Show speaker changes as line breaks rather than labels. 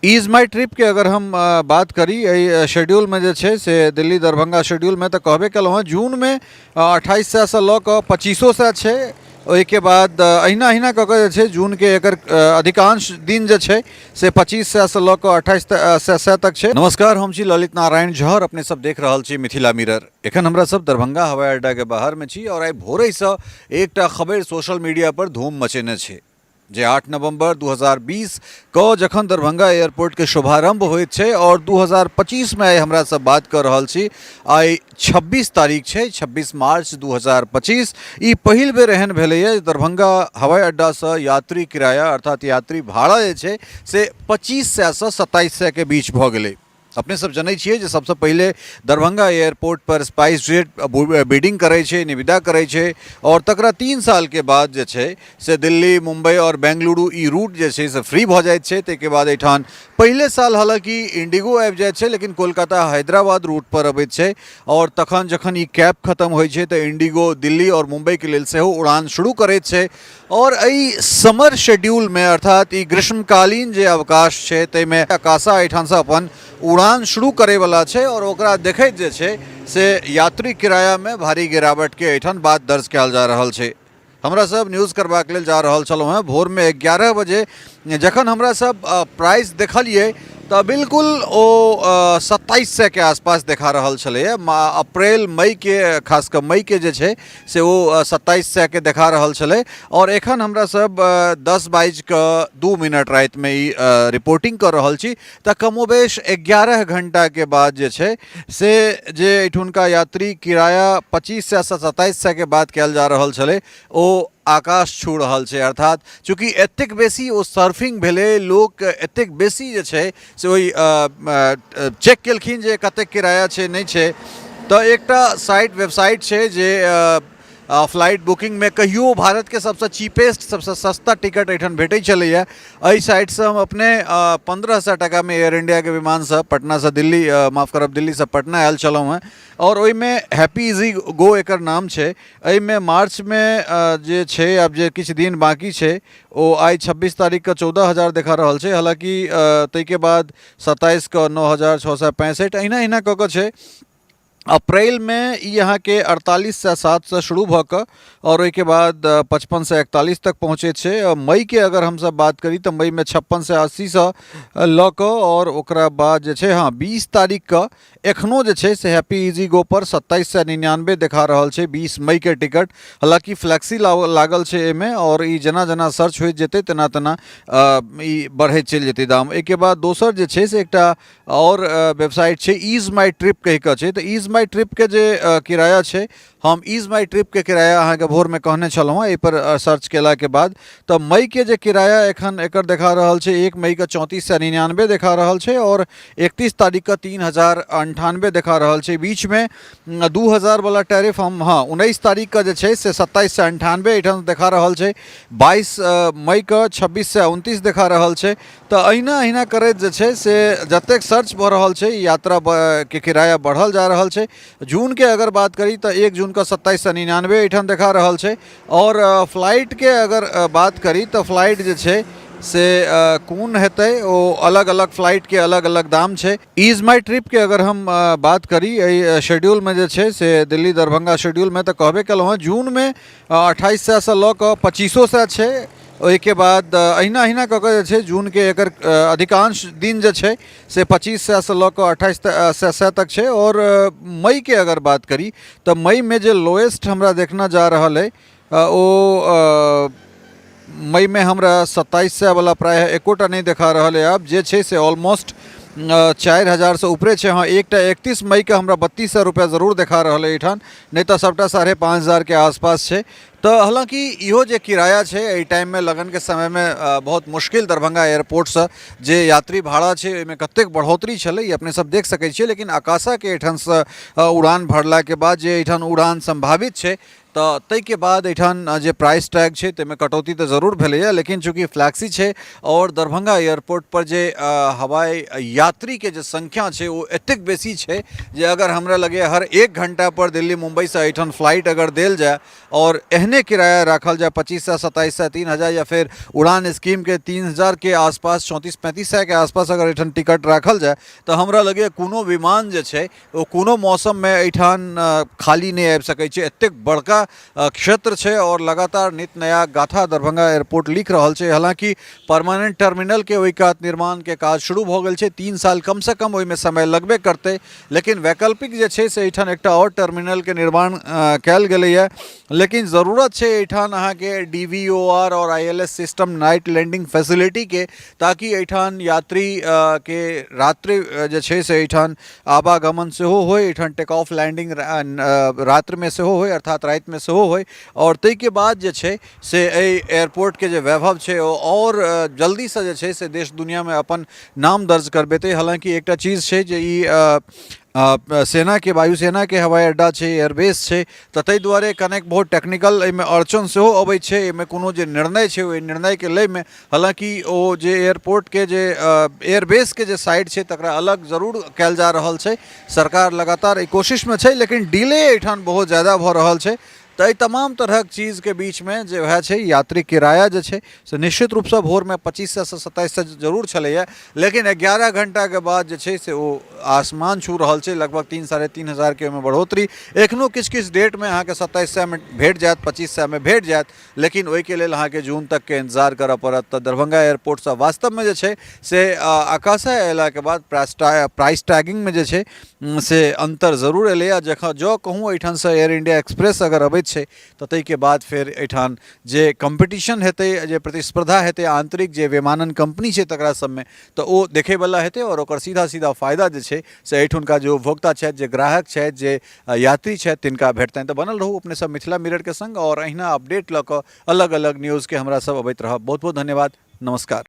Ease माई ट्रिपके अगर हम बात करी एहि शेड्यूलमे जे छै से दिल्ली दरभंगा शेड्यूलमे तऽ कहबे केलहुँ हँ जूनमे 28 सएसँ लऽ कऽ 2500 सए छै। ओहिके बाद अहिना अहिना कऽ कऽ जे छै जूनके एकर अधिकांश दिन जे छै से 25 सएसँ लऽ कऽ 28 सए तक छै। नमस्कार, हम छी ललित नारायण झा, अपने सब देख रहल छी मिथिला मिरर। एखन हमरा सब दरभंगा हवाई अड्डाके बाहरमे छी और आइ भोरेसँ एकटा खबरि सोशल मीडिया पर धूम मचेने छै जे 8 नवम्बर 2020 के जखन दरभंगा एयरपोर्टके शुभारंभ होइत छै और 2025 में आइ हमरा सब बात कऽ रहल छी, आइ 26 तारीख छै, 26 मार्च 2025। ई पहिल बेर एहन भेलैए जे दरभंगा हवाई अड्डासँ यात्री किराया अर्थात यात्री भाड़ा जे छै से 25 सएसँ 27 सएके बीच भऽ गेलै। अपने सब जनै छियै जे सबसँ पहिले दरभंगा एयरपोर्ट पर स्पाइस जेट बिडिंग करै छै, निविदा करै छै और तकरा 3 सालके बाद जे छै से दिल्ली, मुम्बई और बेंगलुरु ई रूट जे छै से फ्री भऽ जाइत छै। ताहिके बाद एहिठाम पहिले साल हालाँकि इंडिगो आबि जाइत छै, लेकिन कोलकाता हैदराबाद रूट पर अबैत छै और तखन जखन ई कैप खतम होइ छै तऽ इंडिगो दिल्ली और मुम्बईके लेल सेहो उड़ान शुरू करैत छै। और एहि समर शेड्यूलमे अर्थात ई ग्रीष्मकालीन जे अवकाश छै ताहिमे अकाशा एहिठामसँ अपन उड़ान शुरू करैवला छै और ओकरा देखैत जे छै से यात्री किरायामे भारी गिरावटके एहिठाम बात दर्ज कयल जा रहल छै। हमरा सब न्यूज़ करबाक लेल जा रहल छलहुँ हेँ भोरमे 11 बजे, जखन हमरा सब प्राइस देखलियै तऽ बिल्कुल ओ 27 सएके आसपास देखा रहल छलैए। अप्रैल मईके, खास कऽ मईके जे छै से ओ 27 सएके देखा रहल छलै। आओर एखन हमरा सब 10 बाजि कऽ 2 मिनट रातिमे ई रिपोर्टिंग कऽ रहल छी तऽ कमोबेश 11 घंटाके बाद जे छै से जे एहिठुनका यात्री किराया 25 सएसँ 27 सएके बात कयल जा रहल छलै ओ आकाश छू रहल छै। अर्थात चूँकि एतेक बेसी ओ सर्फिंग भेलै, लोक एतेक बेसी जे छै से ओहि चेक केलखिन जे कतेक किराया छै नहि छै। तऽ एकटा साइट वेबसाइट छै जे फ्लाइट बुकिंगमे कहियो भारतके सबसँ चीपेस्ट, सबसँ सस्ता टिकट एहिठाम भेटै छलैए। एहि साइटसँ हम अपने 1500 टाकामे एयर इंडियाके विमानसँ पटनासँ दिल्ली, माफ करब, दिल्लीसँ पटना आयल छलहुँ हेँ और ओहिमे हैप्पी इजी गो एकर नाम छै। एहिमे मार्चमे जे छै आब जे किछु दिन बाँकी छै ओ आइ 26 तारीखके 14,000 देखा रहल छै। हालाँकि ताहिके बाद 27के 9,665 अहिना अहिना कऽ कऽ छै। अप्रैलमे ई अहाँके 4807सँ शुरू भऽ कऽ आओर ओहिके बाद 5541 तक पहुँचैत छै। मईके अगर हमसब बात करी तऽ मईमे 5680सँ लऽ कऽ आओर ओकरा बाद जे छै, हँ, 20 तारीखके एखनो जे छै से हैप्पी इजी गो पर 2799 देखा रहल छै 20 मईके टिकट। हालाँकि फ्लेक्सी लागल छै एहिमे आओर ई जेना जेना सर्च होइत जेतै तेना तेना ई बढ़ैत चलि जेतै दाम। एहिके बाद दोसर जे छै से एकटा आओर वेबसाइट छै ईज माई ट्रिप कहि कऽ छै। तऽ ईज माई ट्रिपके जे किराया छै, हम ईज माई ट्रिपके किराया अहाँके भोरमे कहने छलहुँ हँ, एहिपर सर्च केलाके बाद तऽ मईके जे किराया एखन एकर देखा रहल छै 1 मईके 3499 देखा रहल छै आओर 31 तारीखके 3098 देखा रहल छै। बीचमे 2000वला टैरिफ हम, हँ, 19 तारीखके जे छै से 2798 एहिठाम देखा रहल छै, 22 मईके 2629 देखा रहल छै। तऽ अहिना अहिना करैत जे छै से जतेक सर्च भऽ रहल छै यात्रा के किराया बढ़ल जा रहल छै। जूनके अगर बात करी तऽ 1 जूनके 2799 एहिठाम देखा रहल छै। आओर फ्लाइटके अगर बात करी तऽ फ्लाइट जे छै से कोन हेतै ओ अलग अलग फ्लाइटके अलग अलग दाम छै। ईज माई ट्रिपके अगर हम बात करी एहि शेड्यूलमे जे छै से दिल्ली दरभंगा शेड्यूलमे तऽ कहबे केलहुँ हँ जूनमे 28 सएसँ लऽ कऽ 2500 छै। ओहिके बाद अहिना अहिना कऽ कऽ जे छै जूनके एकर अधिकांश दिन जे छै से 25 सएसँ लऽ कऽ 28 सए तक छै। आओर मईके अगर बात करी तऽ मईमे जे लोएस्ट हमरा देखना जा रहल अइ ओ मईमे हमरा 27 सएवला प्रायः एकोटा नहि देखा रहल अइ। आब जे छै से ऑलमोस्ट 4000सँ ऊपरे छै। हँ, एकटा 31 मईके हमरा 3200 रुपैआ जरूर देखा रहल अइ एहिठाम, नहि तऽ सभटा 5500के आसपास छै। तऽ हालाँकि इहो जे किराया छै एहि टाइममे लगनके समयमे बहुत मुश्किल दरभंगा एयरपोर्टसँ जे यात्री भाड़ा छै ओहिमे कतेक बढ़ोतरी छलै ई अपने सब देख सकै छियै। लेकिन अकाशाके एहिठामसँ उड़ान भरलाके बाद जे एहिठाम उड़ान सम्भावित छै तऽ ताहिके बाद एहिठाम जे प्राइस टैग छै ताहिमे कटौती तऽ जरूर भेलैए, लेकिन चूँकि फ्लैक्सी छै आओर दरभंगा एयरपोर्टपर जे हवाई यात्रीके जे संख्या छै ओ एतेक बेसी छै जे अगर हमरा लगैए हर एक घण्टापर दिल्ली मुम्बईसँ एहिठाम फ्लाइट अगर देल जाय आओर एहने किराया राखल जाय 2500, 2700, 3000 या फेर उड़ान स्कीमके 3000के आसपास, 3400-3500 के आसपास अगर एहिठाम टिकट राखल जाय तऽ हमरा लगैए कोनो विमान जे छै ओ कोनो मौसममे एहिठाम खाली नहि आबि सकै छै। एतेक बड़का क्षेत्र छै आओर लगातार नित नया गाथा दरभंगा एयरपोर्ट लिख रहल छै। हालाँकि परमानेंट टर्मिनलके ओहि कात निर्माणके काज शुरू भऽ गेल छै, 3 साल कमसँ कम ओहिमे समय लगबे करतै, लेकिन वैकल्पिक जे छै से एहिठाम एकटा आओर टर्मिनलके निर्माण कयल गेलैए। लेकिन जरूरत छै एहिठाम अहाँके डी वी ओ आर आओर I L S system night landing फैसिलिटीके, ताकि एहिठाम यात्रीके रात्रि जे छै से एहिठाम आवागमन सेहो होइ, एहिठाम टेक ऑफ लैंडिंग रात्रिमे सेहो होइ, अर्थात रातिमे सेहो होइ, आओर ताहिके बाद जे छै से एहि एयरपोर्टके जे वैभव छै ओ आओर जल्दीसँ जे छै से देश दुनिआँमे अपन नाम दर्ज करबेतै। हालाँकि एकटा चीज छै जे ई सेनाके, वायुसेनाके हवाई अड्डा छै, एयरबेस छै, तऽ ताहि दुआरे कनेक बहुत टेक्निकल एहिमे अड़चन सेहो अबै छै। एहिमे कोनो जे निर्णय छै ओहि निर्णयके लैमे हालाँकि ओ जे एयरपोर्टके जे एयरबेसके जे साइड छै तकरा अलग जरूर कयल जा रहल छै, सरकार लगातार एहि कोशिशमे छै, लेकिन डिले एहिठाम बहुत ज्यादा भऽ रहल छै। तऽ एहि तमाम तरहक चीजके बीचमे जे वएह छै यात्री किराया जे छै से निश्चित रूपसँ भोरमे 2500सँ 2700 जरूर छलैए, लेकिन 11 घण्टाके बाद जे छै से ओ आसमान छू रहल छै, लगभग 3-3.5 हजारके ओहिमे बढ़ोतरी। एखनो किछु किछु डेटमे अहाँके 2700मे भेट जायत, 2500मे भेट जायत, लेकिन ओहिके लेल अहाँके जून तकके इन्तजार करऽ पड़त। तऽ दरभंगा एयरपोर्टसँ वास्तवमे जे छै से आकाशा अयलाके बाद प्राइस टैगिंगमे जे छै से अन्तर जरूर एलैए। जखन जँ कहूँ एहिठामसँ एयर इंडिया एक्सप्रेस अगर अबैत छै तऽ ताहिके बाद फेर एहिठाम जे कम्पीटिशन हेतै, जे प्रतिस्पर्धा हेतै आन्तरिक जे विमानन कम्पनी छै तकरा सबमे, तऽ ओ देखैवला हेतै आओर ओकर सीधा सीधा फायदा जे छै से एहिठुनका जे उपभोक्ता छथि, जे ग्राहक छथि, जे यात्री छथि, तिनका भेटतनि। तऽ बनल रहू अपने सब मिथिला मिररके संग आओर अहिना अपडेट लऽ कऽ अलग अलग न्यूजके हमरा सब अबैत रहब। बहुत बहुत धन्यवाद, नमस्कार।